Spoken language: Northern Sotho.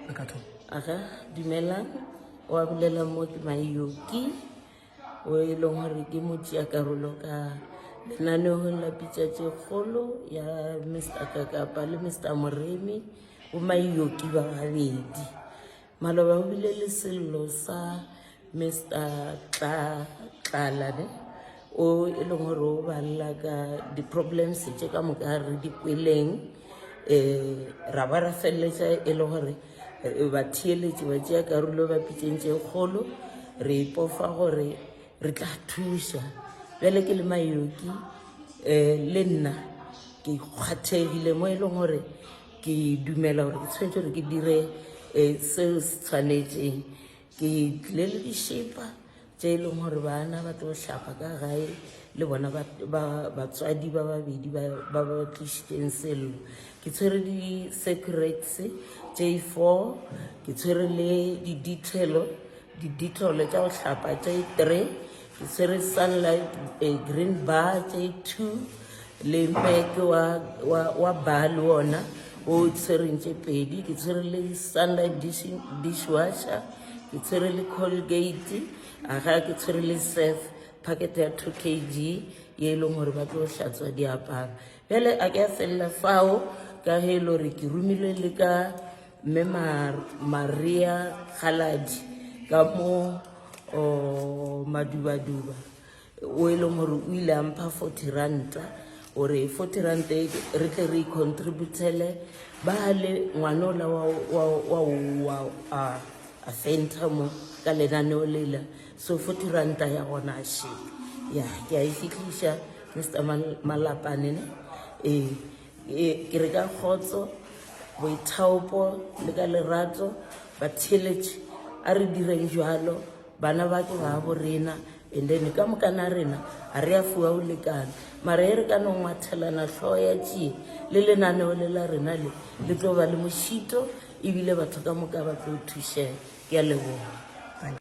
Re ka thoma. Aga, dumelang. Wa bolela mo ke Mayoki, o e leng gore ke motšea karolo ka lenaneong la pitša tše kgolo ya Mr Kakapa le Mr Moremi, bo Mayoki ba babedi. Maloba o bile le sello sa Mister Tla Tlala ne o e leng gore o balela ka di-problems tše ka moka re di kweleng um ra ba ra feleletša e le gore eh, batheeletši ba tšea karolo ba pitšeng tše kgolo re ipofa gore re tla thuša bjale ke le mayoki um le nna ke kgwathegile mo e leng gore ke dumela gore ke tshwanetse gore ke dire um seo se tshwanetseng Ke tlile le dišepa tše e leng gore bana ba tlo hlapa ka gae le bona batswadi ba babedi ba ba tlišitšeng sello. Ke tshwere di-securex tše four, ke tshwere le di-detail, di-detail tša go hlapa tše three, ke tshwere sunlight eh, green bar tše two le mek wa, wa, wa bar le ona o tshwereng tše pedi ke tshwere le sunlight dishwasher ke tshwere le colgate aga ke tshwere le surf packet ya 2 kg ye e leng gore ba tlo hlatswa diaparo bjale a ke a felela fao ka ge e le gore ke romile le ka mme maria kgaladi ka mo madubaduba o e leng gore o ile a mpha 40 ranta gore 40 ranta e re tle re icontributele ba le ngwana ola wa wa wa wa a a fenta mo ka lenaneo lela so 40 ranta ya gona a she ya ke a e fitlhiša mr malapane ne ee e, ke re ka kgotso boithaopo le ka lerato batheeletše a re direng jalo Bana ba ke babo rena and then ka mokana rena ga re a fiwa go lekana mara e re ka no ngwathelana hlogo ya tšie le lenaneo le la rena le le tlo ba le mošito ebile batho ka moka ba tlo thušega ke a leboga.